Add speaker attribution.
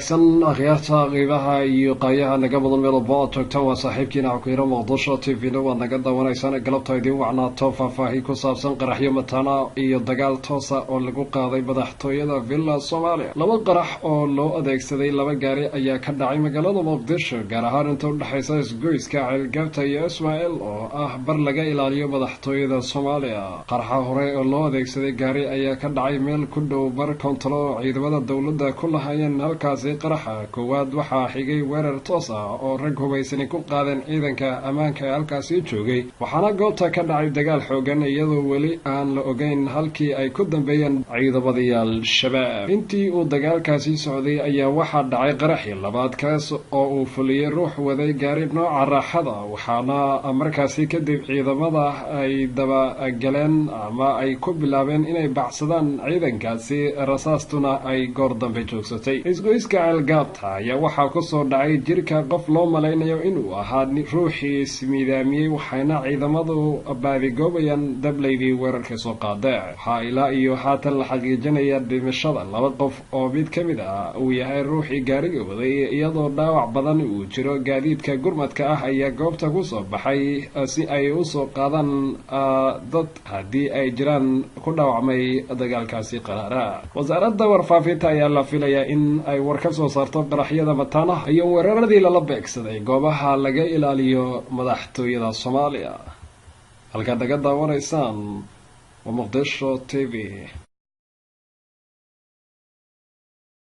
Speaker 1: Wanaagsan, akhyaarta qiimaha iyo qaayaha naga mudan, meel walba ood joogtaan, waa saaxiibkiina Cakiiro Muqdisho TV-na waad naga daawanaysaan. Galabta idiin wacnaato faahfaahin ku saabsan qaraxyo mataana iyo dagaal toosa oo lagu qaaday madaxtooyada Villa Soomaaliya. Laba qarax oo loo adeegsaday laba gaari ayaa ka dhacay magaalada Muqdisho, gaar ahaan inta udhexaysa isgoyska Ceelgaabta iyo Ismaaciil oo ah bar laga ilaaliyo madaxtooyada Soomaaliya. Qaraxa hore oo loo adeegsaday gaari ayaa ka dhacay meel ku dhow bar kontolo oo ciidamada dowladda ku lahaayeen halkaasi. Qaraxa koowaad waxaa xigay weerar toos ah oo rag hubaysani ku qaadeen ciidanka ammaanka ee halkaasi joogay, waxaana goobta ka dhacay dagaal xoogan, iyadoo weli aan la ogeyn halkii ay ku dambeeyeen ciidamadii Al-Shabaab. Intii uu dagaalkaasi socday ayaa waxaa dhacay qaraxii labaad, kaas oo uu fuliyey ruux waday gaari nooca raaxada, waxaana markaasi kadib ciidamada ay dabagaleen ama ay ku bilaabeen inay baxsadaan ciidankaasi, rasaastuna ay goor dambe joogsatay. Isgoyska Ceelgaabta ayaa waxaa kusoo dhacay jirka qof loo malaynayo inuu ahaa ruuxii ismiidaamiyey, waxayna ciidamadu baadigoobayaan dablaydii weerarka soo qaada. Waxaa ilaa iyo haatan la xaqiijinaya dhimashada laba qof oo mid ka mid ah uu yahay ruuxii gaariga waday, iyadoo dhaawac badan uu jiro. Gaadiidka gurmadka ah ayaa goobta kusoo baxay si ay usoo qaadaan dad haddii ay jiraan ku dhaawacmay dagaalkaasi qaraara. Wasaaradda Warfaafinta ayaa la filayaa in ay war ka soo saarto qaraxyada mataanaha iyo weeraradii lala beegsaday goobaha laga ilaaliyo madaxtooyada Soomaaliya. Halkaad naga daawanaysaan waa Muqdisho TV.